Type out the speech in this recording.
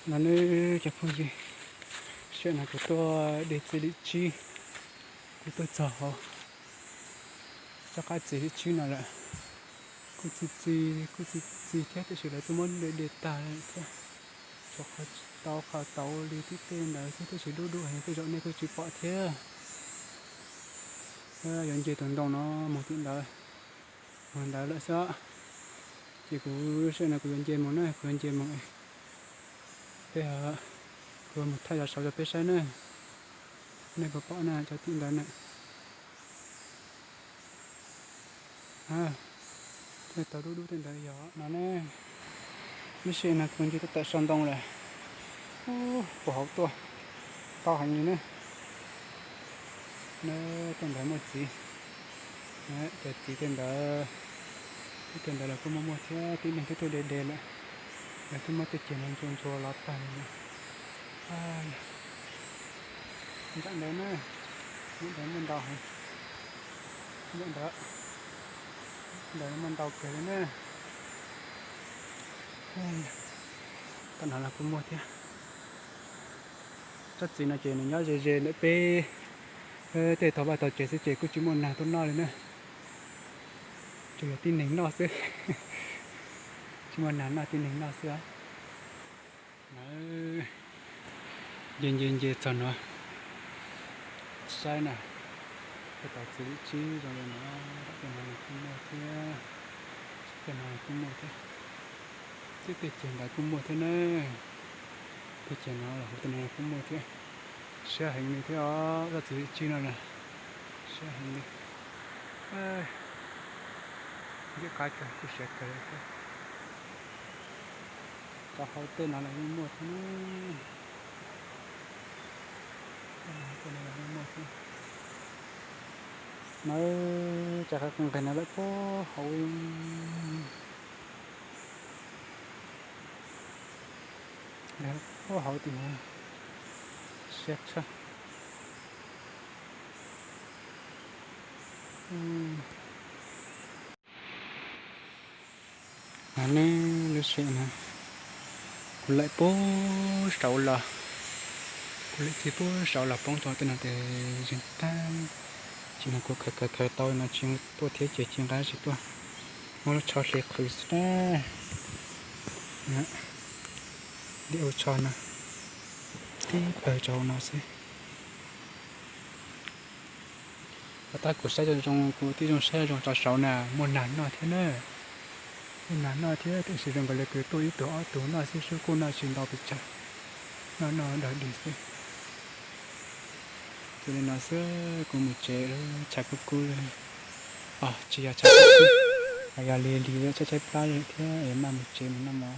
No nawb cov phooj ywg, sij hawm no kuv tuaj de txiv liab tsib, kuv tuaj txog hauv rov qab txiv liab tsib no lawm. Kuj txi txiv, kuj txi txiv thiab tiam sis lawv twb muab de de tag lawm thiab. Tshuav qhov tau qhov tau li tib tej ntawd xwb, tab sis dub dub heev tej zaum nej kuj tsis pom thiab. Yuav nce tus ntoo no mus tim ntawd, mus ntawd lawm xwb. Ces kuv sij hawm no kuv yuav nce mus na, kuv yuav nce mus. Tej kuv mus thaij yog saud rau peb saib na. Nej puas pom na, cov tim ntawd na. Tej tau dub dub tej ntawd yog no ne. Ib sij no kuv nce tuaj tawm saum ntoo lawm, puag hauv tuaj, tau heev li na. Na, tej ntawd muaj txiv, cov txiv tej ntawd, tej ntawd los kuj muaj muaj thiab, tib neeg twb tuaj de de lawm. Lawv twb muab tej ceg no ntxhua ntxhua los tag li na. Nram ntawd na, nram ntawd muaj ntau heev. Nram ntawd, ntawd muaj ntau kawg li na. Tam no los kuj muaj thiab. Tsob txiv no ces nws nyob ze ze ntawm peb, tej tog vaj tog tsev xwb ces kuj tsis muaj nag tuaj noj li na. Tsuas yog tib neeg noj xwb, tsis muaj nag noj, tib neeg noj xwb. Nce nce nce txog no saib na, tej txiv liab tsib zoo li no, tej no los kuj muaj thiab, tej no los kuj muaj thiab, thiab tej ceg ntawd kuj muaj thiab na. Tej ceg no los hauv tej no los kuj muaj thiab. Siab heev li thiab os, tsob txiv liab tsib no na, siab heev li. Ncaj qab kawg, kuj siab kawg li thiab. Rau hauv tej no los yeej muaj thiab. Tej no los yeej muaj thiab. Nawb, cov qab nqes no lawm puag hauv, puag hauv tim no, siab tshaj. Nawb, lub sij hawm no kuv laim puag saud los, kuv laim txij puag saud los poob rau tej no tes zeeg tag. Tsis no kuv khaws khaws khaws tau no tsis tuaj thiab ces tsis nqa tsis tuaj, muab lub tsho hle qhwv xwb na. Dib ua tsho no tib pawg rau hauv no xwb. Ua tab kuv saib zoo zoo, kuv tib zoo saib zoo rau saud na, muaj nag noj thiab na. Muaj nag noj thiab tiam sis zoo nkaus li kuv tuaj ib tug ob tug noj xwb, sub kuj noj tsis ntau pes tsawg, noj noj dog dig xwb. Ces li no xwb, kuv mus tsev, tshav kub kub li. Os, tsis yog tshav kub kub, yog li li tshaib tshaib plab li thiab es maj mus tsev mus noj mov.